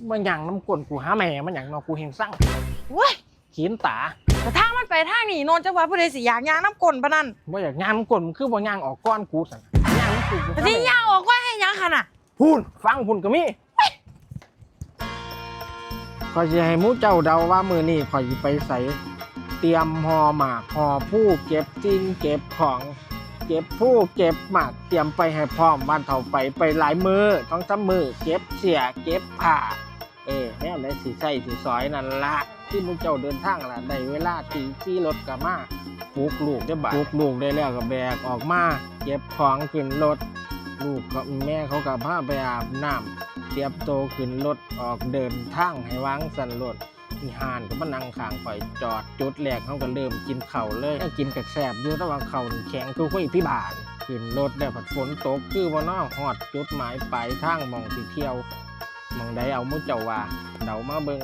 ມາຍ່າງນຳກົ້ນກູຫາແມ່ມັນຫຍັງເນາະ ກູແຮ່ງຊັງ. ໂອ້ຍ ຂີ້ຕາ ກະທາງມັນໄປທາງນີ້ໂນນ ຈັກວ່າຜູ້ໃດຊິຢາກຍ່າງນຳກົ້ນປານນັ້ນ. ບໍ່ຢາກຍ່າງນຳກົ້ນ ມຶງຄືບໍ່ຍ່າງອອກກ່ອນກູຊັ້ນ ຍ່າງນຳກູ ກະຊິຍ່າງອອກກ່ອນເຮັດຫຍັງຫັ້ນນະ? ພຸ້ນ ຝັ່ງພຸ້ນກະມີ. ຂ້ອຍຊິໃຫ້ໝູ່ເຈົ້າເດົາວ່າມື້ນີ້ຂ້ອຍຊິໄປໃສ. ຕຽມຫໍ່ໝາກຫໍ່ພູ ເກັບສິ່ງເກັບຂອງ ເກັບພູເກັບໝາກ ຕຽມໄປໃຫ້ພ້ອມ ບ້ານເຖົ້າໄປ ໄປຫຼາຍມື້ ສອງສາມມື້ ເກັບເສື້ອເກັບຜ້າ ເອີ ແນວໃດຊິໃຊ້ຊິສອຍນັ້ນລະ. ຄືໝູ່ເຈົ້າເດີນທາງລະ ໄດ້ເວລາຕີ ຂີ່ລົດກະມາ ປຸກລູກເດີບາດ ປຸກລູກໄດ້ແລ້ວກະແບກອອກມາ ເກັບຂອງຂຶ້ນລົດ ລູກກະ ແມ່ເຂົາກະພາໄປອາບນ້ຳ ຕຽມໂຕຂຶ້ນລົດ ອອກເດີນທາງໃຫ້ວ່າງຊັ້ນໂລດ. ອີ່ຫ່ານກະມານັ່ງຂ້າງຂ້ອຍ ຈອດຈຸດແລກ ເຮົາກະເລີ່ມກິນເຂົ້າເລີຍ. ແນວກິນກະແຊບຢູ່ ແຕ່ວ່າເຂົ້ານີ້ແຂງຄືຄຸຍພິບານ. ຂຶ້ນລົດແລ້ວພັດຝົນຕົກ ຄືບໍ່ເນາະ ຮອດຈຸດໝາຍປາຍທາງ ໝ່ອງຊິທ່ຽວ ໝ່ອງໃດ ເອົາໝູ່ເຈົ້າວ່າ ເດົາມາເບິ່ງ.